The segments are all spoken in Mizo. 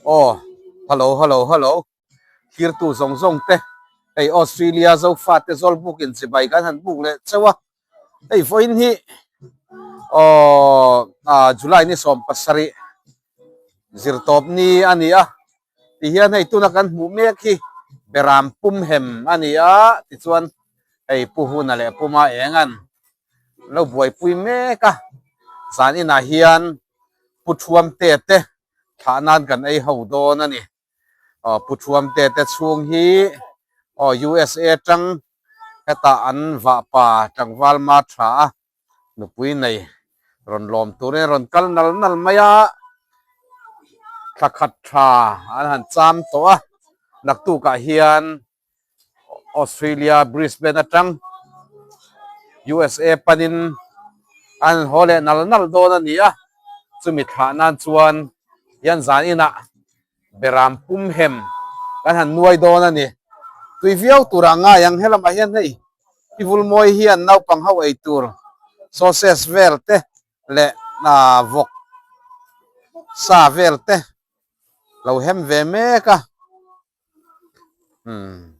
Aw hello hello hello thirtu zawng zawng te hei Australia Zofate Zawlbuk in chibai kan han buk leh chauh a hei vawiin hi aw ah July ni 17 zirtawp ni a ni a tihian hei tuna kan hmuh mek hi beram pum hem a ni a tichuan hei Pu Huna leh Pu Ma Eng an lo buaipui mek a zan inah hian Pu Thuamte te thlah nan kan ei ho dawn a ni. Aw Pu Thuamte te chhung hi aw USA atang hetah an vahpa tlangval ma tha a nupui nei rawn lawm turin a rawn kal nal nal mai a, thla khat tha an han cham tawh a, naktukah hian Australia Brisbane atang USA panin an haw leh nal nal dawn a ni a, chumi thlah nan chuan hian zan inah beram pum hem kan han nuai dawn a ni. Tui viau turah ngai ang helamah hian hei i vulmawi hian naupang ho ei tur sausage vel te leh vawk sa vel te lo hem ve mek a. Umm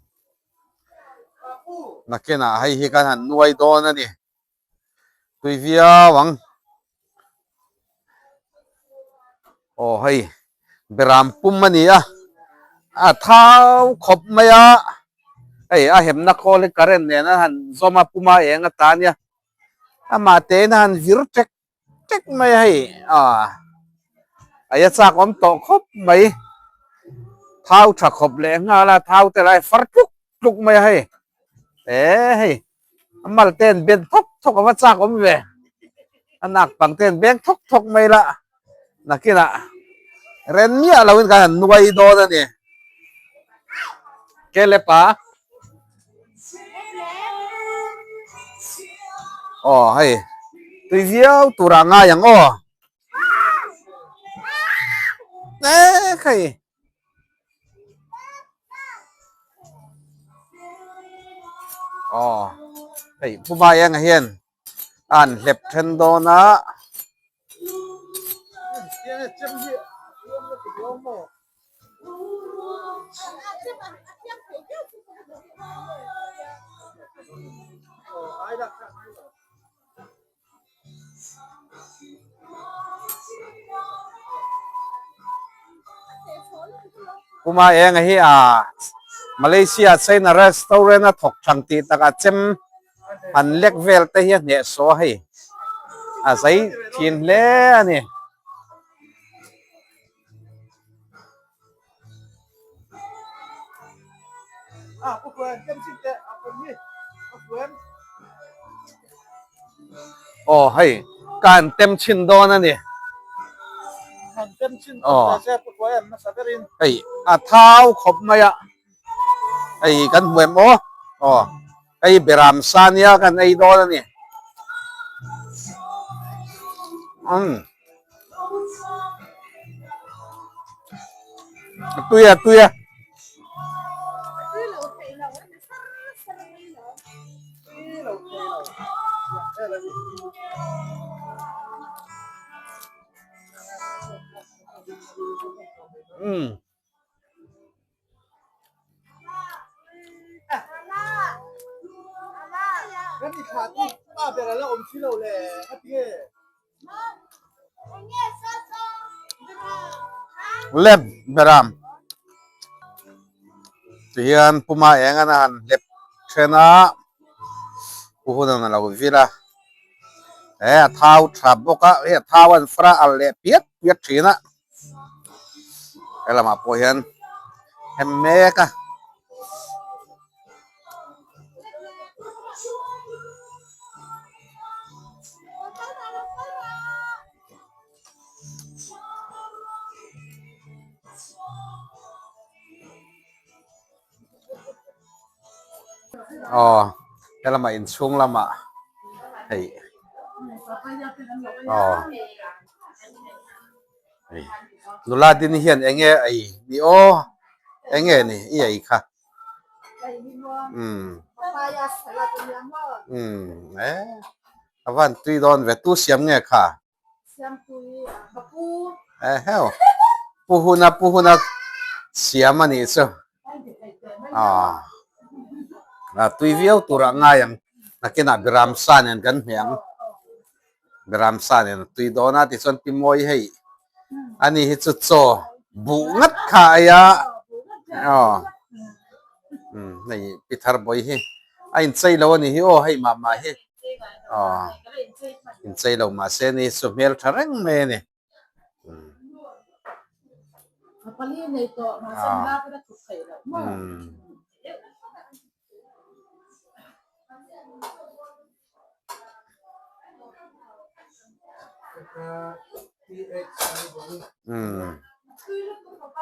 nakinah hei hi kan han nuai dawn a ni tui viau ang aw hei beram pum a ni a a thau khawp mai a hei a hemna khawl hi current nen a han zawm a puma eng ata nia amah tein a han vir ṭek ṭek mai a hei ah a chak awm tawh khawp mai thau tha khawp leh nghal a thau te lai far tluk tluk mai a hei eh hei a mal te an ben thawk thawk a va chak awm ve a nak pang te an beng thawk thawk mai la nakinah ren miah lo in kan han nuai dawn a ni Kelepa. Aw hei tui viau turah ngai ang aw mek hei aw hei pu Maienga hian a han hlep then dawn a. Puma enga hi a Malaysia China restaurant a thawk thang tih takah chem an lek vel te hi a hnehsawh a hei a zai thin hle a ni. Aw hei ka han tem chhin dawn a ni. Aw hei a thau khawp mai a hei kan hmu em aw aw hei beram sa nia kan ei dawn a ni. Umm. A tui a tui a. Umm. Lep beram tihian puma eng an han hlep then a pu hun an alo vil a he a thau tha bawk a hei a thau an far a al leh piat piat thin a helamah pawh hian hem mek a. Aw helamah inchhung lamah hei aw hei nula din hian eng nge ei ni aw eng nge ni i ei kha umm umm e a van tui dawn ve tu siam nge kha. Eheu. Pu huna pu huna siam a nih chu aw a tui viau turah ngai ang nakinah Biram sa nen kan hmeh ang Biram sa nen a tui dawn a tichuan pi mawi hei ani hi chu chaw buh ngat kha a ei a aw hei pi thar bawi hi a inchei lo a ni hi aw hei mah mah hi aw inchei lo mahse ni chu hmel tha reng mai a ni.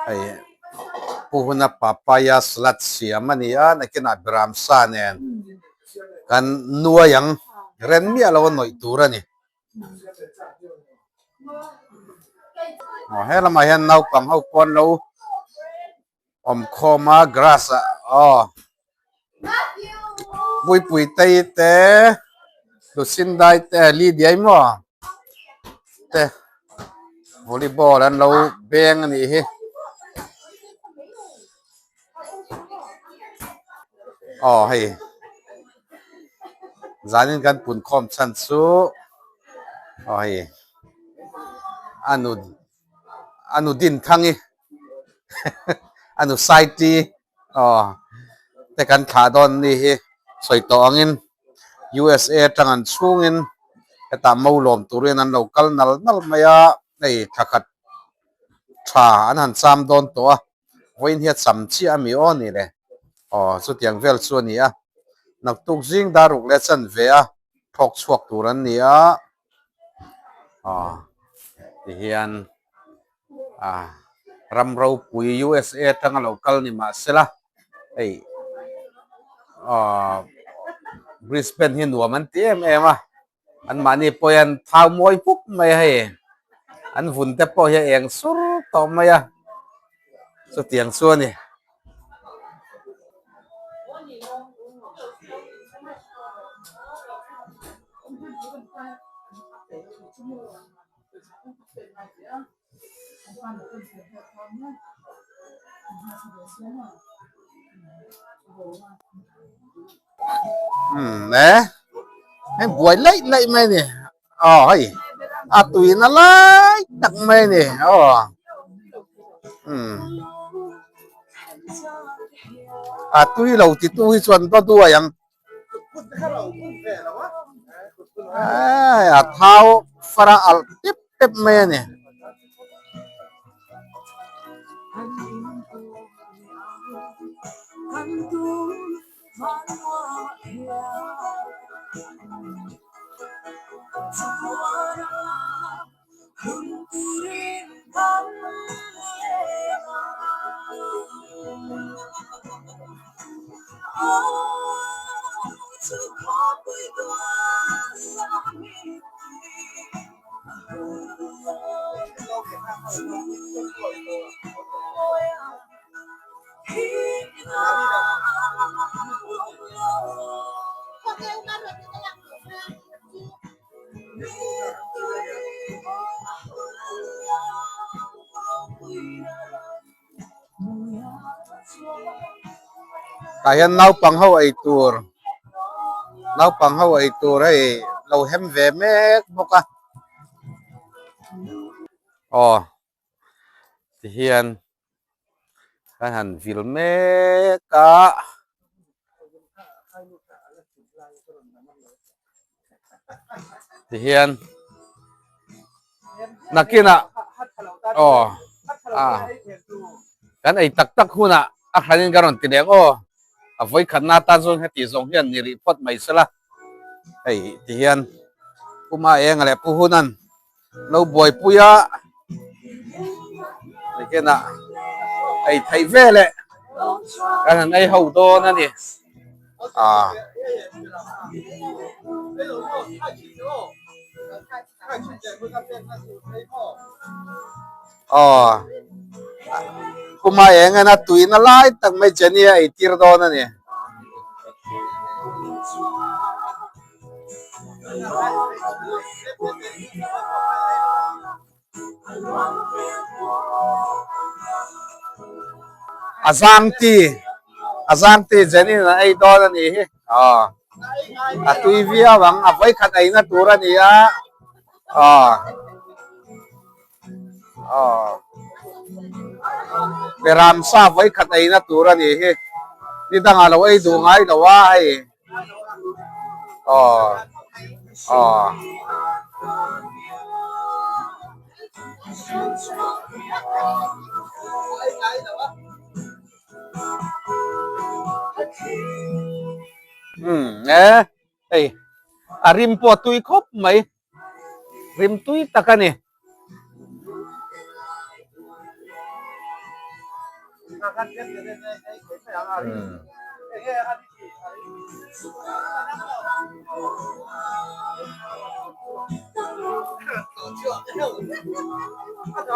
Hei pu huna papaya salad siam a ni a nakinah beram sa nen kan nuai ang ren miah lo a nawih tur a ni. Aw he lamah hian naupang ho pawh an lo awm khawm a grass ah aw puipui tei te lucindai te lydia maw te volleyball an lo beng a nih hi. Aw hei zanin kan pun khawm chhan chu aw hei a nu a nu din thang i a nu saiti aw te kan thlah dawn a ni hi sawi tawh angin USA atang an chhungin hetah mo lawm turin an lo kal nal nal mai a hei thla khat tha an han cham dawn tawh a. Vawiin hi a cham chiah a mi aw ni le? Aw, chutiang vel chu a ni a. Naktuk zing dar ruk leh chan ve a thawk chhuak tur an ni a. Aw, tihian ah ram ropui USA atanga lo kal ni mah sela hei aw Brisbane hi nuam an ti em em a. An mahni pawh hian thau mawi pup mai a hei an vun te pawh hi a eng sur tawh mai a chutiang chu a ni. Umm e hei buai laih laih mai a ni aw hei a tuina lai tak mai a ni aw umm a tui lo ti tu hi chuan va duai ang a thau far a alh tep tep mai a ni. Tah hian naupang ho ei tur naupang ho ei tur hei lo hem ve mek bawk a aw tihian kan han vil mek a. Tihian nakinah aw a kan ei tak tak hunah a hranin ka rawn ti leh ang aw a vawikhatna atan chuan heti zawng hian ni rih phawt mai sela hei tihian Pu Maenga leh Pu Hunan lo buaipui a nakinah ei theih veleh kan han ei ho dawn a ni. Ah. Aw. Kuma eng ena tuina lai tak mai Jenny a ei tir dawn a ni. A zang ti a zang ti Jenny in a ei dawn a nih hi aw a tui viau ang a vawikhat eina tur a ni a aw aw beram sa vawikhat eina tur a nih hi ni dangah lo ei duh ngai lo a hei. Aw aw. Umm e hei a rim pawh a tui khawp mai rim tui tak a ni.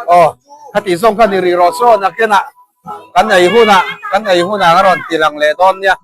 Aw khati zawng kha ni rih rawh saw nakinah kan ei hunah kan ei hunah ka rawn ti lang leh dawn nia.